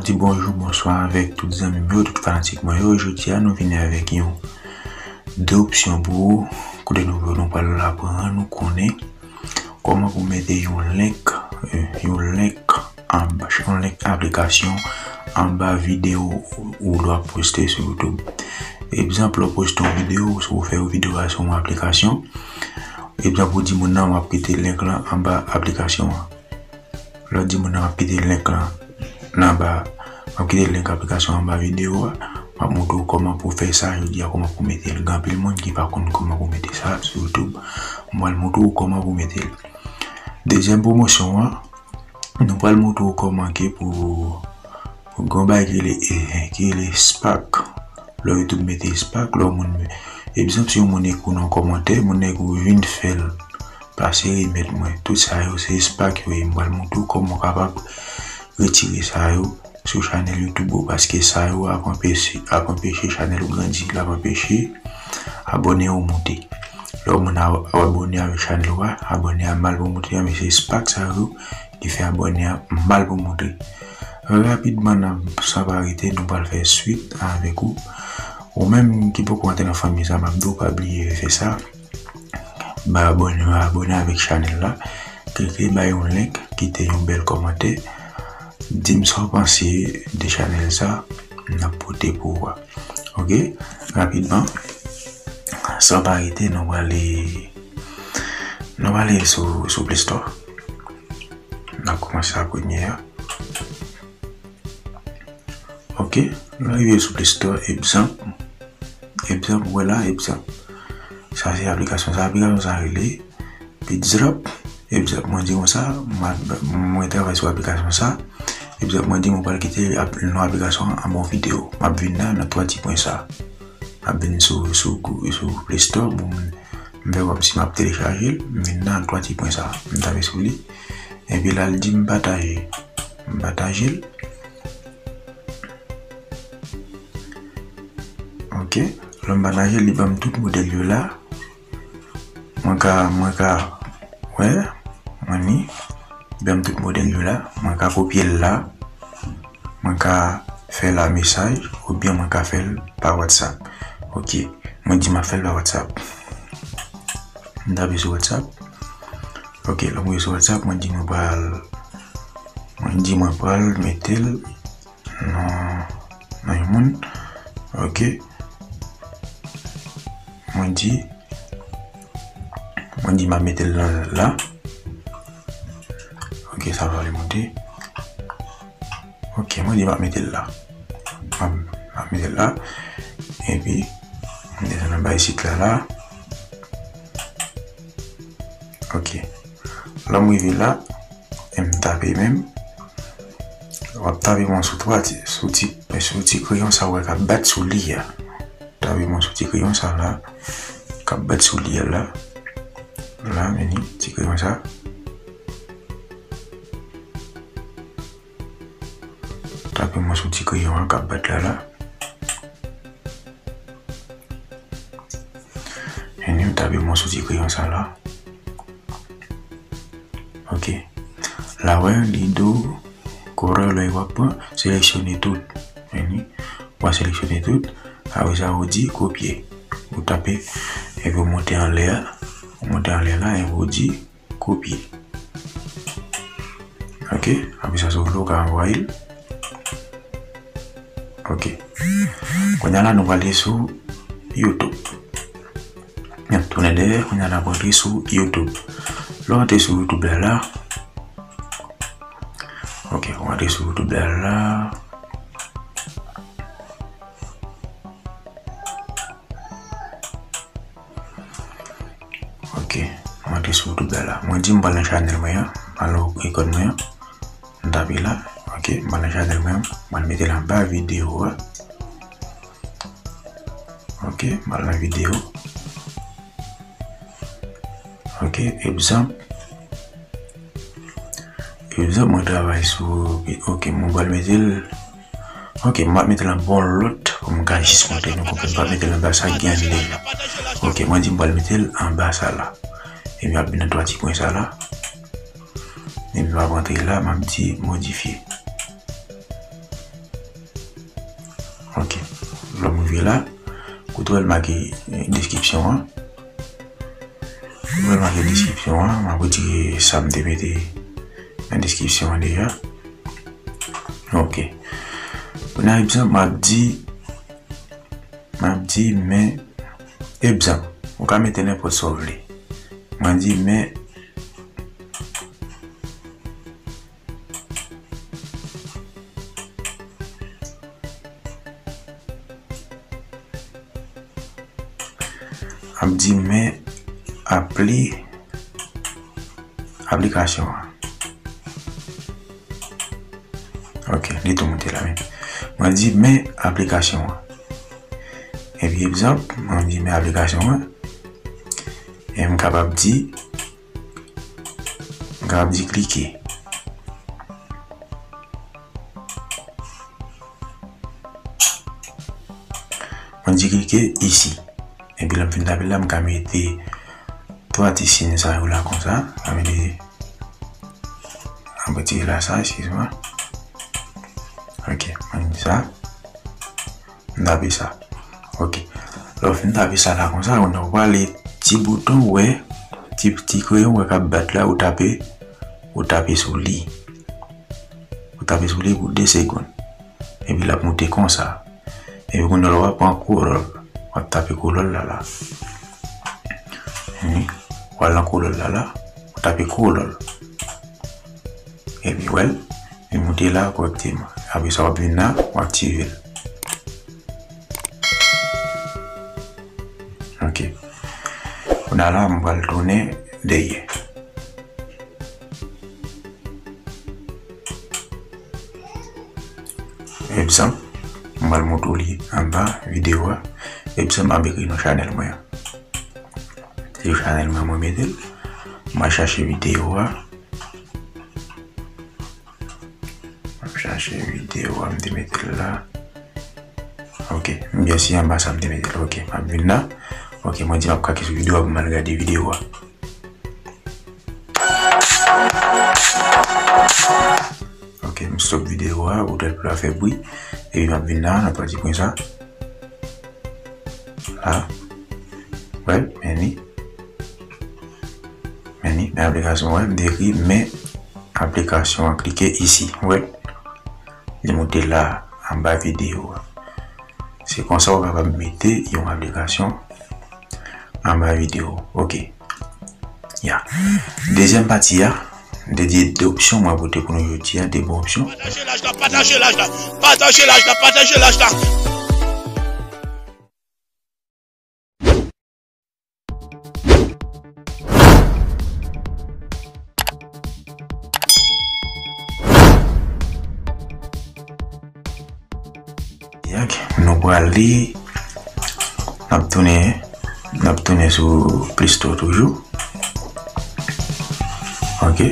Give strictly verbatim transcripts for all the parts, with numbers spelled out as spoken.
Di bonjou, bonswa avèk tout zanmi m yo, tout fanatik mwen yo. Jodi a, nou vini avèk yon de opsyon pou ou. Kote nou, nou pral aprann nou konnen kòman pou mete yon link, eh, yon link anba, yon link aplikasyon anba videyo ou, ou dwe poste sou YouTube. Egzanp, lè w poste yon videyo, si w fè yon videyo a sou yon aplikasyon, egzanp, ou di moun nan, "M ap kite link lan anba aplikasyon an." Lè w di moun nan, "M ap kite link lan nan anba, m ap kite link aplikasyon anba videyo a, m ap montre w kòman pou fè sa jodi a, kòman pou mete l." Gen anpil moun ki pa konn kòman pou mete sa sou YouTube. M pral montre w kòman pou mete l. Dezyèm pwomosyon an, nou pral montre w kòman ke pou, pou gen yon bagay ki rele, eh, ki rele Spark. Lè YouTube mete Spark, lè yon moun, egzanp, si yon moun ekri w nan kòmantè, moun nan ekri w, "Vin fè l, pase remèt mwen." Tout sa yo, se Spark yo ye. M pral montre w kòman w kapab retire sa yo sou chanèl YouTube ou, paske sa yo ap anpeche, ap anpeche chanèl ou grandi, l ap anpeche abòne yo monte. Lè yon moun a, abòne avèk chanèl ou a, abòne a mal pou monte, men se Spark sa yo ki fè abòne a mal pou monte. Rapidman, nan, san pa rete, nou pral fè swit avèk ou. Ou menm ki poko antre nan fanmi sa, m ap di w pa bliye fè sa. Ba abòne, abòne avèk chanèl la. Klike, bay yon like, kite yon bèl kòmantè. Di m sa w panse de chanèl sa n ap pote pou ou a. Oke? Rapidman, san pa rete, nou prale, nou prale sou, sou Play Store. N ap kòmanse a premye a. Oke, lè w rive sou Play Store, egzanp, egzanp, ou wè la, egzanp. Sa se aplikasyon sa, aplikasyon sa rele Pizzrap. Egzanp, mwen di konsa, mwen, mwen travay sou aplikasyon sa. Egzanp, mwen di mwen pral kite ap-, non aplikasyon an anba yon videyo. M ap vin la nan twa ti pwen sa. M ap vin sou, sou, sou Play Store, bon, m fè kòmsi m ap telechaje l, m vin nan twa ti pwen sa. M tape sou li. Epi la, l di m pataje. M pataje l. Oke. Lè m pataje l, li ban m tout modèl yo la. Mwen ka, mwen ka, wè, mwen ni, li ban m tout modèl yo la. Mwen ka kopye l la. Mwen ka fè l a mesaj, oubyen mwen ka fè l pa WhatsApp. Oke, mwen di m ap fè l pa WhatsApp. M tape sou WhatsApp. Oke, lè mwen sou WhatsApp, mwen di mwen pral, mwen di mwen pral mete l nan, nan yon moun. Oke. Mwen di, mwen di m ap mete l la, la. Oke, sa va ale monte. Oke, mwen di m ap mete l la. M ap, m ap mete l la. Epi, m desann anba isit la, la. Oke. Lè m rive la, e m tape menm. W ap tape mwen sou twa ti, sou ti, sou ti kreyon sa w wè k ap bat sou li a. Tape mwen sou ti kreyon sa la, k ap bat sou li a la. La, men ni, ti kreyon sa. Tape mwen sou ti kreyon an k ap bat la, la. Anyway, tape mwen sou ti kreyon sa la. Oke. La, wè, li di w, Corel, lè w ap pran, seleksyone tout. Anyway, w a seleksyone tout. Apre sa, ou di kopye. Ou tape, epi ou monte anlè a. Ou monte anlè la, epi ou di kopye. Oke, apre sa, si w vle, ou ka anvoye l. Oke. Kounye a la, nou prale sou YouTube. N ap tounen dèyè, kounye a n ap antre sou YouTube. Lè w antre sou YouTube la, la. Oke, w antre sou YouTube la, la. Oke, mwen antre sou YouTube la, la. Mwen di m pral nan chanèl mwen an, m al nan ikòn mwen an. M tape la. Oke, m pral nan chanèl mwen an. M pral mete l anba videyo a. Oke, m al nan videyo. Oke, egzanp. Egzanp, mwen travay sou, oke, mwen pral mete l. Oke, m ap mete l anba yon lòt, pou m ka jis montre nou konprann. M ap mete l anba sa k gen anlè a. Oke, mwen di m pral mete l anba sa la. Epi m ap vin nan twa ti pwen sa la. Epi m ap antre la, m ap di modifye. Ok. Lè m rive la, kote w wè l make, eh, deskripsyon an. Kote w wè l make deskripsyon an, m ap retire sa m te mete nan deskripsyon an deja. Ok. Pou nan egzanp, m ap di, m ap di, men, egzanp, ou ka mete nenpòt sa w vle. Mwen di, men, ap di men apli aplikasyon an. Ok, li tou moute la, men. Mwen di men aplikasyon an. Epi egzanp, mwen di men aplikasyon an. E m kapab di, m kapab di klike. Mwen di klike isi. Epi lè m fin tape la, m ka mete twa ti siy sa yo la konsa. M ka mete, m retire la sa, eskize mwen. Ok, mwen di sa. M tape sa. Ok. Lè w fin tape sa la konsa, ou nan pale ti bouton, ou wè, ti, ti kreyon, ou wè k ap bat la, ou tape, ou tape sou li. Ou tape sou li pou de segonn. Epi l ap moute konsa. Epi kounye a w ap pran kolòl. W ap tape kolòl la la. Wi. W al nan kolòl la la. W tape kolòl. Epi w wè l, li moute la kòrekteman. Apre sa w ap vin la, w aktive l. Ok. Kounye a la, m pral tounen dèyè. Egzanp, m pral montre w li anba videyo a. Egzanp, m ap ekri non chanèl mwen an. Se chanèl mwen, mwen mete l. M al chache videyo a. M ap chache videyo a, m te mete l la. Ok, m byen si anba sa m te mete l. Ok, m ap vin la. Ok, mwen di m ap klike sou videyo a pou m al gade videyo a. Ok, m stop videyo a, pou tèt pou l ap fè bri. Epi m ap vin la, nan twa ti pwen sa. La. Wè, men li. Men li, men aplikasyon, wè, m te ekri men aplikasyon an, klike isi. Wè. Li moute la, anba videyo a. Se konsa w kapab mete yon aplikasyon anba videyo. Ok. Ya. Dezyèm pati a, m te di de opsyon mwen pote pou nou jodi a, de bon opsyon. Pataje laj la, pataje laj la, pataje laj la, pataje laj la. Yak, nou prale, n ap tounen, n ap tounen sou Play Store toujou. Ok.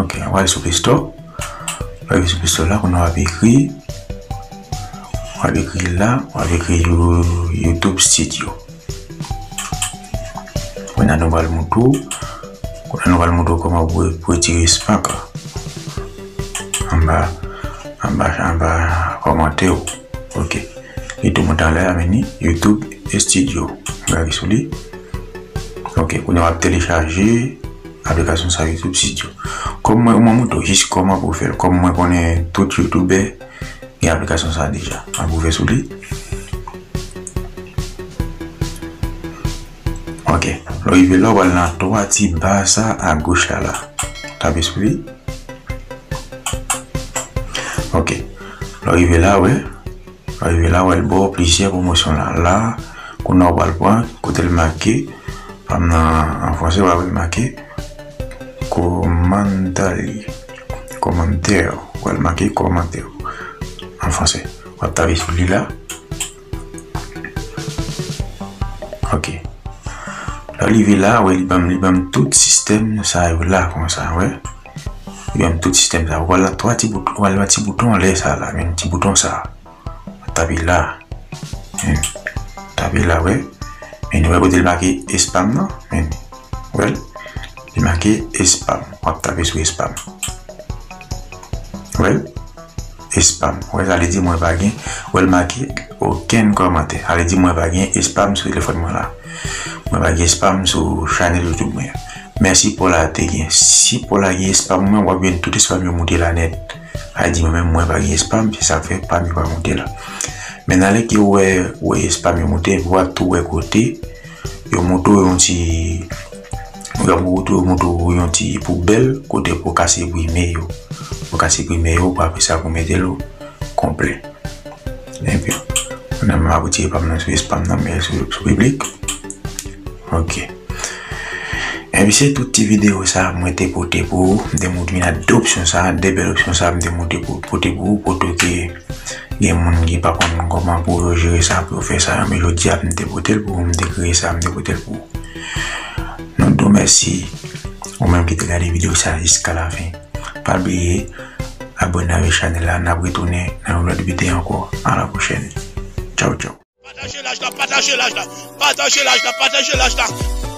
Ok, w al sou Play Store. W al sou Play Store la, kounye a w ap ekri, w ap ekri la, w ap ekri You-, YouTube Studio. Kounye a nou pral montre w, kounye a nou pral montre w kòman pou, pou retire spam anba, anba, anba kòmantè w. Ok. Li tou monte anlè a, men ni YouTube Studio. Gade sou li. Ok, kounye a w ap telechaje aplikasyon sa, YouTube Studio. Kòm mwen, mwen montre w jis kòman pou fè l. Kòm mwen konnen tout youtubè gen aplikasyon sa deja. Mwen pou fè sou li. Ok. Lè w rive la, w al nan twa ti ba sa agoch la la. Tape sou li. Ok. Lè w rive la, wè. Lè w rive la, wè, l ba w plizyè pwomosyon la. La, kounye a w pral pran, kote l make, pa m nan, an franse, w ap wè l make, kòmantè. Kòmantè. W ap wè l make kòmantè. An franse. W ap tape sou li la. Ok. Lè w rive la, wè, li ban m, li ban m tout sistèm sa yo la, konsa, wè. Li ban m tout sistèm sa. W al nan twa ti bout-, w al nan ti bouton anlè sa la, men ti bouton sa. Tape la. Hmm. Tape la, wè. Men nou wè kote l make spam nan. Men Wè l? Li make spam. W ap tape sou spam. Wè l? Spam. Wè, sa vle di mwen pa gen, wè l make okenn kòmantè. Sa vle di mwen pa gen spam sou telefòn mwen la. Mwen pa gen spam sou chanèl YouTube mwen an. Men si Paula te gen, si Paula gen spam mwen, w ap jwenn tout spam yo moute la nèt. Sa vle di mwen menm, mwen pa gen spam, se sa k fè spam yo pa moute la. Men nan lè ke w wè, wè spam yo moute, w ap tou wè kote yo moute yon ti, yo moute, yo moute yon ti poubèl kote pou w ka siprime yo. Pou w ka siprime yo, pou apre sa pou w mete l konplè. Epi, nan m ap retire pa m nan sou spam nan, men sou, sou piblik. Ok. Epi se tout ti videyo sa mwen te pote pou ou. M te montre w de opsyon sa, de bèl opsyon sa m te montre pou, pote pou ou, kote ke gen moun ki pa konn kòman pou yo jere sa, pou yo fè sa. Men jodi a, m te pote l pou ou, m te kreye sa, m te pote l pou ou. Nou di w mèsi, ou menm ki te gade videyo sa jiska lafen. Pa bliye abòne avèk chanèl la, n ap retounen nan yon lòt videyo ankò. A la pwochèn. Tchaw, tchaw. Pataje laj la, pataje laj la, pataje laj la, pataje laj la.